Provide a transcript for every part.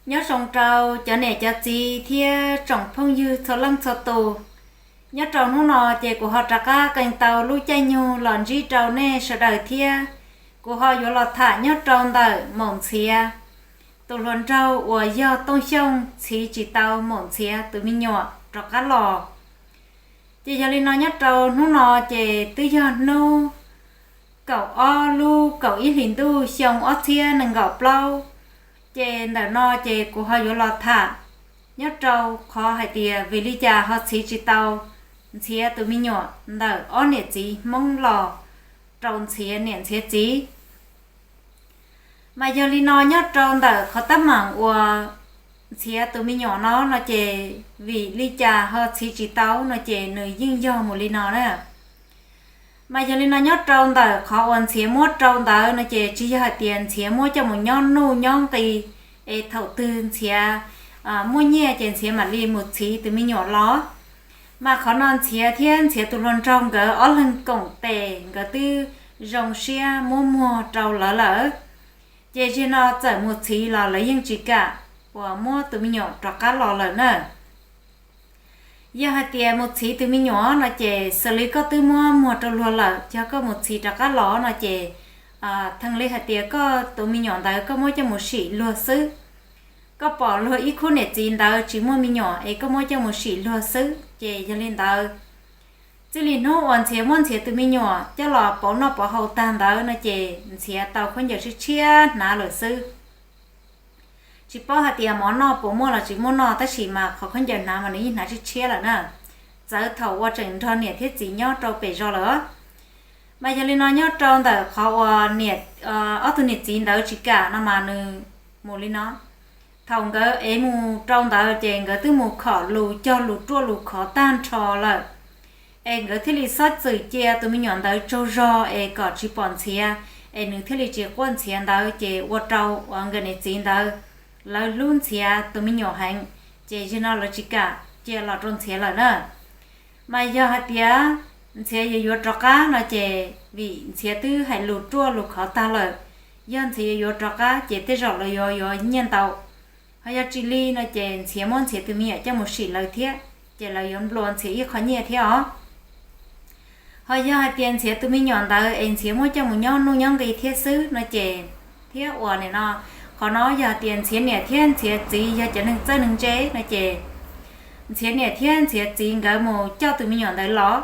Nyob zoo rau cov niam cov txiv thiab tsoom phooj ywg txhua leej txhua tus. Nyob rau hnub no ces kuv ho rov qab qee tau lub caij nyoog los ntsib rau nej sawv daws thiab. Kuv ho yuav los tham nyob rau ntawm Maum Ntxhiav tus hluas nraug uas yog Tooj Xyooj txhiv tsis tau Maum Ntxhiav tus me nyuam rov qab los. Ces yog li no nyob rau hnub no ces twb yog hnub kaum ob lub kaum ib hlis ntuj xyoo ob txhiab nees nkaum plaub. Ces ntawm no ces kuv ho yuav los tham nyob rau qhov hais tias vim li cas ho txhiv tsis tau Ntxhiav tus me nyuam ntawm ob niam txiv Hmoob los rau Ntxhiav niam Ntxhiav txiv. Mas yog li no nyob rau ntawm qhov teeb meem uas Ntxhiav tus me nyuam no no ces vim li cas ho txhiv tsis tau no ces nws yeej yog mus li no na. Mas yog li no nyob rau ntawm qhov uas Ntxhiav muab rau ntawd no ces tsis yog hais tias Ntxhiav muab coj mus nyob nuj nyob nqi es thaum twg Ntxhiav muaj nyiaj ces Ntxhiav mam li mus txhiv tus me nyuam los. Mas qhov no Ntxhiav thiab Ntxhiav tus hluas nraug nkawd ob leeg koom tes nkawd twb zoo siab muab muag rau lawv lawm. Ces zaum no txawm mus txhiv los lawv yeej tsis kam uas muab tus me nyuam rov qab los lawm na. Yog hais tias mus txhiv tus me nyuam no ces xws li koj twb muab muag rau luag lawm, yog koj mus txhiv rov qab los no ces theej li hais tias koj tus me nyuam ntawd koj muab coj mus sim luag xwb. Koj pom luag ib khub niam txiv ntawd tsis muaj me nyuam es koj muab coj mus sim luag xwb. Ces yog li ntawd, txij li hnub uas Ntxhiav muab Ntxhiav tus me nyuam coj los pauv noj pauv haus tag ntawd no ces Ntxhiav tau khaub ncaws tshiab tshiab hnav lawm xwb. Tsis paub hais tias mov noj puas muaj los tsis muaj noj, tab sis mas qhov khaub ncaws hnav mas nws yeej hnav tshiab tshiab lawm na. Txawv thaum uas tseem nrog niam thiab txiv nyob rau pem zos lawm. Mas yog li no nyob rau ntawm qhov uas niam, ob tug niam txiv ntawd tsis kam no mas nws mus li no. Thaum nkawd ev mus rau ntawd ces nkawd twb mus khom lus cog lus ruaj lus khov tag nrho lawm. Es nkawd thiaj li xob txwm cia tus me nyuam ntawd tsaug zog es kom tsis pom Ntxhiav, es nws thiaj li tsis quaj Ntxhiav ntawd ces ua rau uas nkawd niam txiv ntawd lawv hlub Ntxhiav tus me nyuam heev, ces zaum no lawv tsis kam cia los rau Ntxhiav lawm na. Mas yog hais tias Ntxhiav yuav yuav rov qab no ces vim Ntxhiav twb hais lus ruaj lus khov tag lawm, yog Ntxhiav yuav yuav rov qab ces tej zaum lawv yuav yuav nyiaj ntau. Ho yog tsis li no ces Ntxhiav muab Ntxhiav tus me nyuam coj mus sim lawv thiab, ces lawv yuav nplua Ntxhiav ib qho nyiaj thiab os. Ho yog hais tias Ntxhiav tus me nyuam ntawd es Ntxhiav muab coj mus nyob nuj nyob nqi thiab xwb no ces, thiab uas nim no, qhov no yog hais tias Ntxhiav niam thiab Ntxhiav txiv yog cov neeg txawj neeg ntse no ces Ntxhiav niam thiab Ntxhiav txiv nkawd mus coj tus me nyuam ntawd los,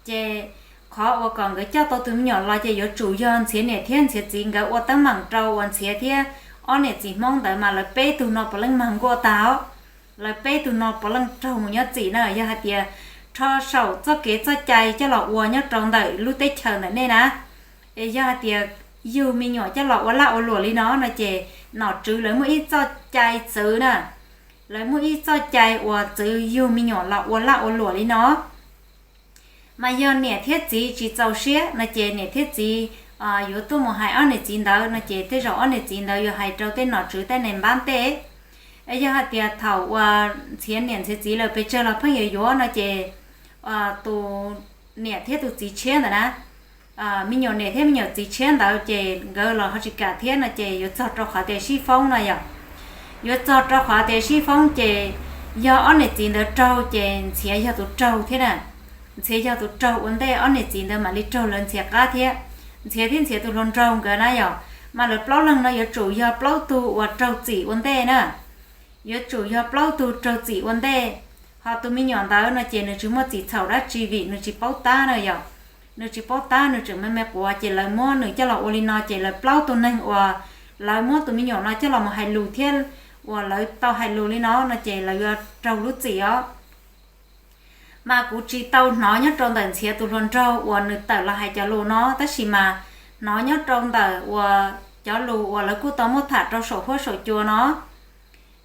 ces qhov uas kom nkawd coj tau tus me nyuam los ces yuav tsum yog Ntxhiav niam thiab Ntxhiav txiv nkawd ua teeb meem rau uas Ntxhiav thiab ob niam txiv Hmoob ntawd mas lawv peb tug no puav leej mag nkuaj tag os. Lawv peb tug no puav leej raug mus nyob txim na. Yog hais tias rho saum txoj kev txoj cai coj los ua nyob rau ntawm lub teb chaws ntawm nej na, es yog hais tias yug me nyuam coj los ua laj ua luam li no no ces nom tswv lawv muaj ib txoj cai txwv na. Lawv muaj ib txoj cai uas txwv yug me nyuam los ua laj ua luam li no. Mas yog niam thiab txiv tsis txaus siab no ces niam thiab txiv yuav tuaj mus hais ob niam txiv ntawd no ces tej zaum ob niam txiv ntawd yuav hais rau tej nom tswv tej nais npab ntej. Yog hais tias thaum uas Ntxhiav niam Ntxhiav txiv lawv pes tsawg los pheej yuav yuav no ces tus niam thiab tus txiv tshiab ntawd na, me nyuam niam thiab me nyuam txiv tshiab ntawd ces nkawd los ho tsis kam thiab no ces yuav txog rau qhov tias sib foob no yom. Yuav txog rau qhov tias sib foob ces yog ob niam txiv ntawd raug ces Ntxhiav yog tus raug thiab na. Ntxhiav yog tus raug ua ntej, ob niam txiv ntawd mam li raug lawv Ntxhiav qab thiab. Ntxhiav thiab Ntxhiav tus hluas nraug nkawd na yom, mas lawv plaub leeg no yuav tsum yog plaub tug uas raug txim ua ntej na. Yuav tsum yog plaub tug raug txim ua ntej. Ho tus me nyuam ntawd no ces nws tsis muaj txim txhaum dab tsi vim nws tsis paub tab na yom. Nws tsis paub tab, nws tseem me me quav ces lawv muab nws coj los ua li no ces lawv plaub tug neeg uas lawv muab tus me nyuam no coj los mus hais lus thiab uas lawv tau hais lus li no no ces lawv yuav raug lub txim os. Mas kuv tsis tau hnov nyob rau ntawm Ntxhiav tus hluas nraug uas nws tawm los hais cov lus no, tab sis mas hnov nyob rau ntawm uas cov lus uas lawv kuj tau muab tham rau saum huab saum cua no.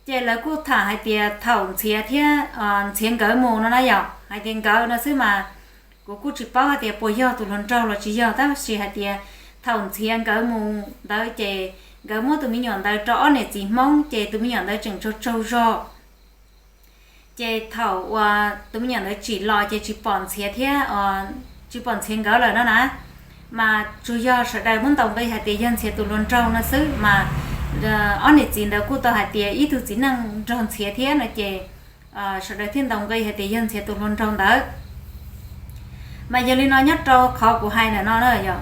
Ces lawv kuj tham hais tias thaum Ntxhiav thiab Ntxhiav nkawd mus no na yom, hais tias nkawd no xwb mas kuv kuj tsis paub hais tias puas yog tus hluas nraug los tsis yog, tab sis hais tias thaum Ntxhiav nkawd mus ntawd ces nkawd muab tus me nyuam ntawd rau ob niam txiv Hmoob ces tus me nyuam ntawd tseem tsaug tsaug zog. Ces thaum uas tus me nyuam ntawd tsim los ces tsis pom Ntxhiav thiab, tsis pom Ntxhiav nkawd lawm no na. Mas tsuas yog sawv daws muab ntaus nqi hais tias yog Ntxhiav tus hluas nraug no xwb mas ob niam txiv ntawd kuj tau hais tias ib tug txiv neej nrog Ntxhiav thiab no ces sawv daws thiaj ntaus nqi hais tias yog Ntxhiav tus hluas nraug ntawd. Mas yog li no nyob rau qhov kuv hais ntawm no na yog,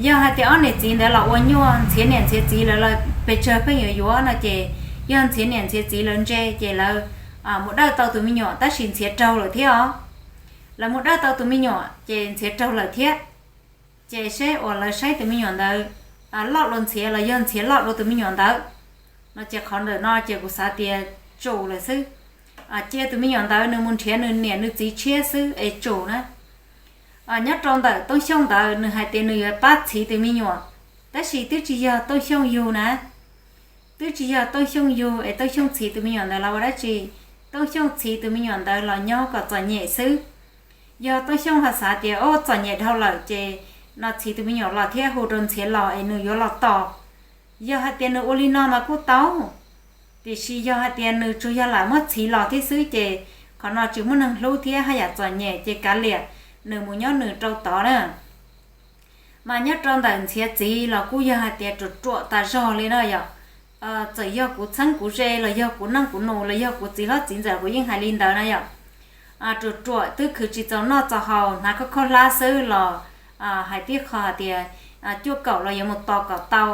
yog hais tias ob niam txiv ntawd los ua nyuaj Ntxhiav niam Ntxhiav txiv lawv los pes tsawg pheej yuav yuav no ces yog Ntxhiav niam Ntxhiav txiv lawv ntse ces lawv mus dawj tau tus me nyuam tab sis Ntxhiav raug lawm thiab os. Lawv mus dawj tau tus me nyuam ces Ntxhiav raug lawm thiab. Ces seb uas lawv saib tus me nyuam ntawd loj dua Ntxhiav los yog Ntxhiav loj dua tus me nyuam ntawd no ces qhov ntawm no ces kuv xav tias tsum lawm xwb. Cia tus me nyuam ntawd nws mus nrhiav nws niam nws txiv tshiab xwb es tsum na. Nyob rau ntawm Tooj Xyooj ntawd nws hais tias nws yuav pab txhiv tus me nyuam, tab sis twb tsis yog Tooj Xyooj yug na. Twb tsis yog Tooj Xyooj yug es Tooj Xyooj txhiv tus me nyuam ntawd los ua dab tsi. Tooj Xyooj txhiv tus me nyuam ntawd los nyob kom txom nyem xwb. Yog Tooj Xyooj ho xav tias o txom nyem dhau lawm ces no txhiv tus me nyuam los thiab hu rau Ntxhiav los es nws yuav los tos. Yog hais tias nws ua li no mas kuj tau, tiam sis yog hais tias nws tsuas yog lam muab txhiv los thiab xwb ces qhov no tsis muaj neeg hlub thiab haj yam txom nyem ces kav liam nws mus nyob nws rau tod na. Mas nyob rau ntawm Ntxhiav txiv los kuj yog hais tias ruam ruam tas zog li no yom. Txawm yog kuv txheeb kuv ze los yog kuv neej kuv nus los yog kuv txiv hlob txiv ntxawm kuv yeej hais li ntawd na yom. Ruam ruam twb khwv tsis txaus noj txaus haus hnav khob khob hlab xwb los hais tib qho hais tias cuaj kaum los yuav mus tos kom tau.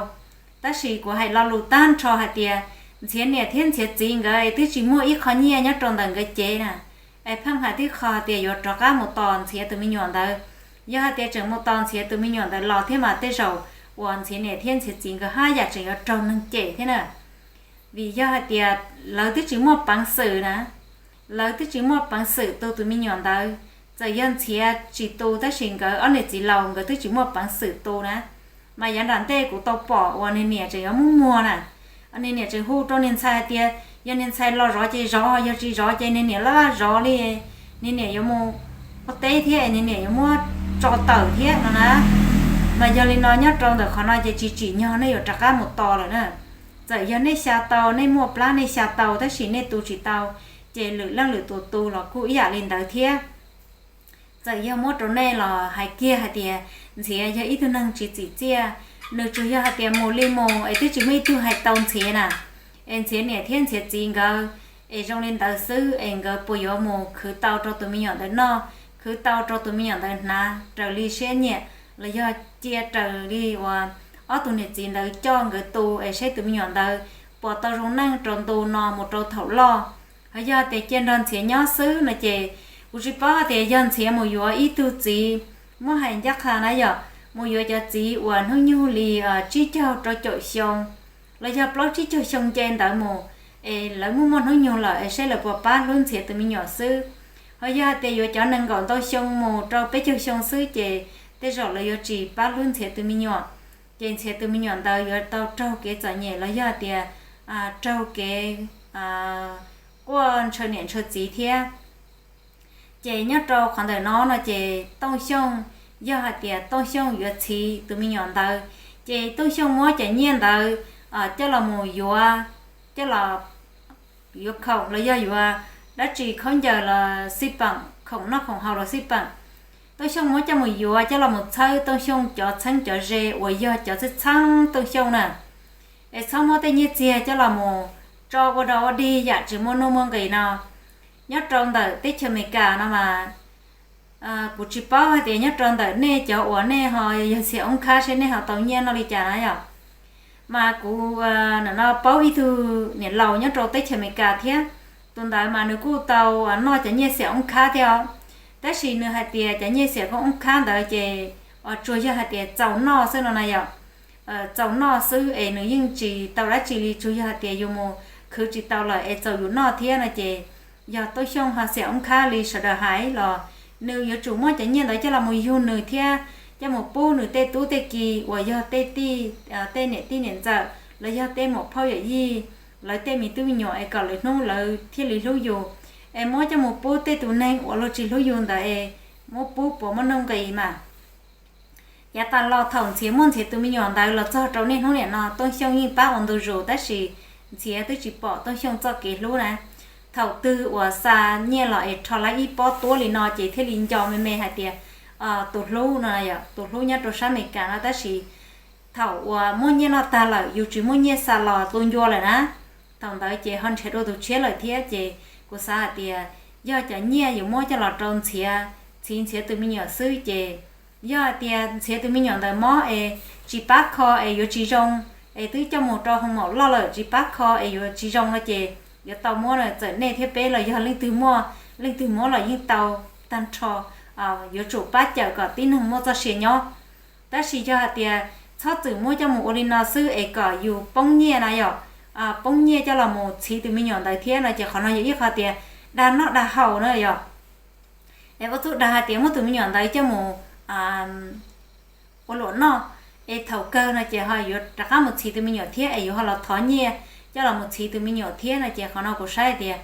Tab sis kuv hais lo lus tag nrho hais tias Ntxhiav niam thiab Ntxhiav txiv nkawd twb tsis muaj ib qho nyiaj nyob rau ntawm nkawd cev na, es pheej hais tib qho hais tias yuav rov qab mus tos Ntxhiav tus me nyuam ntawd. Yog hais tias tseem mus tos Ntxhiav tus me nyuam ntawd los thiab mas tej zaum uas Ntxhiav niam thiab Ntxhiav txiv nkawd haj yam tseem yuav raug neeg cem thiab na. Vim yog hais tias lawv twb tsis muaj peev xwm na, lawv twb tsis muaj peev xwm tu tus me nyuam ntawd. Txawm yog Ntxhiav tsis tu tab sis nkawd ob niam txiv laus nkawd twb tsis muaj peev xwm tu na. Mas yav nram ntej kuv tau pom uas nws niam tseem yuav muab muag na, nws niam tseem hu rau niag ntxhais hais tias yog niag ntxhais los zov ces zov, yog tsis zov ces niag niam laj laj zov li, niag niam yuav mus ua teb thiab niag niam yuav muab tso tawm thiab no na. Mas yog li no nyob rau ntawm qhov no ces tsis tsim nyog nej yuav rov qab mus tos lawm na. Txawm yog nej xya tau, nej muaj plab nej xya tau tab sis nej tu tsis tau, ces lwm leej lwm tus tu los kuj ib yam li ntawd thiab. Txawm yog muab rau nej los hais kiag hais tias Ntxhiav yog ib tug neeg tsis txim txiaj, nws tsuas yog hais tias mus li mus es twb tsis muaj ib tug hais tau Ntxhiav na. Es Ntxhiav niam thiab Ntxhiav txiv nkawd es zoo li ntawd xwb es nkawd puas yuav mus khwv tau rau tus me nyuam ntawd noj, khwv tau rau tus me nyuam ntawd hnav raws li siab nyiam los yog cia raws li uas ob tug niam txiv ntawd coj nkawd tu es saib tus me nyuam ntawd puas tau zoo neej rau ntu no mus rau thaum loj. Ho yog tias cia nrog Ntxhiav nyob xwb no ces kuv tsis paub hais tias yog Ntxhiav mus yuav ib tug txiv, muab hais ncaj qha na yom, mus yuav cov txiv uas hnub nyoog li tsib caug rau caum xyoo, los yog plaub tsib caug xyoo nce ntawd mus, es lawv muaj muaj hnub nyoog lawm es saib lawv puas pab hlub Ntxhiav tus me nyuam xwb. Ho yog hais tias yuav cov nees nkaum ntau xyoo mus rau peb caug xyoo xwb ces tej zaum lawv yuav tsis pab hlub Ntxhiav tus me nyuam, ces Ntxhiav tus me nyuam ntawd yuav tau raug kev txom nyem los yog hais tias raug kev quaj ntshaw niam ntshaw txiv thiab. Ces nyob rau qhov ntawm no no ces Tooj Xyooj, yog hais tias Tooj Xyooj yuav txhiv tus me nyuam ntawd, ces Tooj Xyooj muab cov nyiaj ntawd coj los mus yuav, coj los yuav khoom los yog yuav dab tsi khaub ncaws los xij peem, khoom noj khoom haus los xij peem. Tooj Xyooj muab coj mus yuav coj los mus txhawb Tooj Xyooj cov txheeb cov ze uas yog cov txheeb txheeb Tooj Xyooj na. Es txhob muab tej nyiaj txiag coj los mus tso ua dog ua dig yam tsis muaj nuj muaj nqis no. Nyob rau ntawm teb chaws Amelikas no mas kuv tsis paub hais tias nyob rau ntawm nej cov uas nej ho yog Ntxhiav oob khab seb nej ho tau nyiaj noj li cas na yom. Mas kuv nim no paub ib tug niam laus nyob rau teb chaws Amelikas thiab, tus ntawd mas nws kuj tau noj cov nyiaj Ntxhiav oob khab thiab os. Tab sis nws hais tias cov nyiaj Ntxhiav koj oob khab ntawd ces tsuas yog hais tias txaus noj xwb no na yom. Txaus noj xwb es nws yeej tsis tau dab tsi li, tsuas yog hais tias yus mus khwv tsis tau lawm es txaus yus noj thiab no ces yog Tooj Xyooj ho Ntxhiav oob khab li sawv daws hais los nws yuav tsum muab cov nyiaj ntawd coj los mus yug nws thiab coj mus pub nws tej tub tej ki uas yog tej tij, tej niam tij niam ntxawm los yog tej muam phauj yawm yij, lawv tej me tub me nyuam es kom lwm hnub lawv thiaj li hlub yus. Es muab coj mus pub tej tus neeg uas luag tsis hlub yus ntawd es muab pub puas muaj nuj nqis mas. Yav tas los thaum Ntxhiav muaj Ntxhiav tus me nyuam ntawd los txog rau niaj hnub niam no Tooj Xyooj yeej pab ua ntu zus tab sis Ntxhiav twb tsis pom Tooj Xyooj txoj kev hlub na. Thaum twg uas xa nyiaj los es rho lawv ib pob tuab li no ces thiaj li nco me me hais tias tus hlub no, tus hlub nyob rau sab Amelikas no tab sis thaum uas muab nyiaj noj tag lawm yus tsis muaj nyiaj xa los tu ncua lawm na, thaum ntawd ces ho nrhiav dua tus tshiab lawm thiab. Ces kuv xav hais tias yog cov nyiaj yus muab coj los rau Ntxhiav, txhiv Ntxhiav tus me nyuam xwb ces yog hais tias Ntxhiav tus me nyuam ntawd mob es tsis pab kho es yuav tsis zoo, es twb coj mus rau hoo maum loj lawm tsis pab kho es yuav tsis zoo no ces yuav tau muab na. Txawm nej thiab peb los yog leej twg muaj, leej twg muab los yeej tau tag nrho, yuav tsum pab cawm kom tib neeg muaj txoj sia nyob. Tab sis yog hais tias txhob txwm muab coj mus ua li no xwb es kom yus poob nyiaj na yom, poob nyiaj coj los mus txhiv tus me nyuam ntawd thiab no ces qhov no yog ib qho tias dag noj dag haus na yom. Es ua txuj dag hais tias muab tus me nyuam ntawd coj mus ua luam noj, es thaum kawg no ces ho yuav rov qab mus txhiv tus me nyuam thiab es yuav ho los thov nyiaj coj los mus txhiv tus me nyuam thiab no ces qhov no kuv saib tias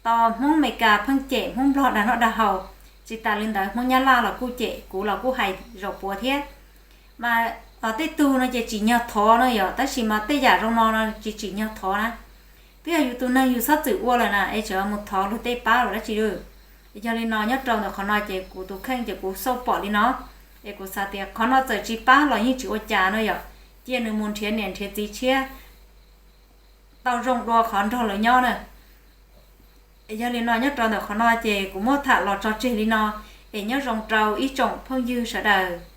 tos Hmoob Amelikas pheej cem Hmoob Nplog dag noj dag haus, tsis tas li ntawd Hmoob Nyab Laj los kuj cem, kuv los kuj hais zaum puav thiab. Mas tej tug no ces tsim nyog thov no yom, tab sis mas tej yam zoo no no tsis tsim nyog thov na. Twb yog yus tus neeg yus txhob txwm ua lawm na es tseem mus thov luag tej pab los dab tsi. Yog li no nyob rau ntawm qhov no ces kuv tus kheej ces kuv xauj pom li no, es kuv xav tias qhov no txawm tsis pab los yeej tsis ua cas no yom, cia nws mus nrhiav niam nrhiav txiv tshiab tau zoo dua qhov nrog lawv nyob na. Yog li no nyob rau ntawm qhov no ces kuv muab tham los tso tseg li no, es nyob zoo rau ib tsoom phooj ywg sawv daws.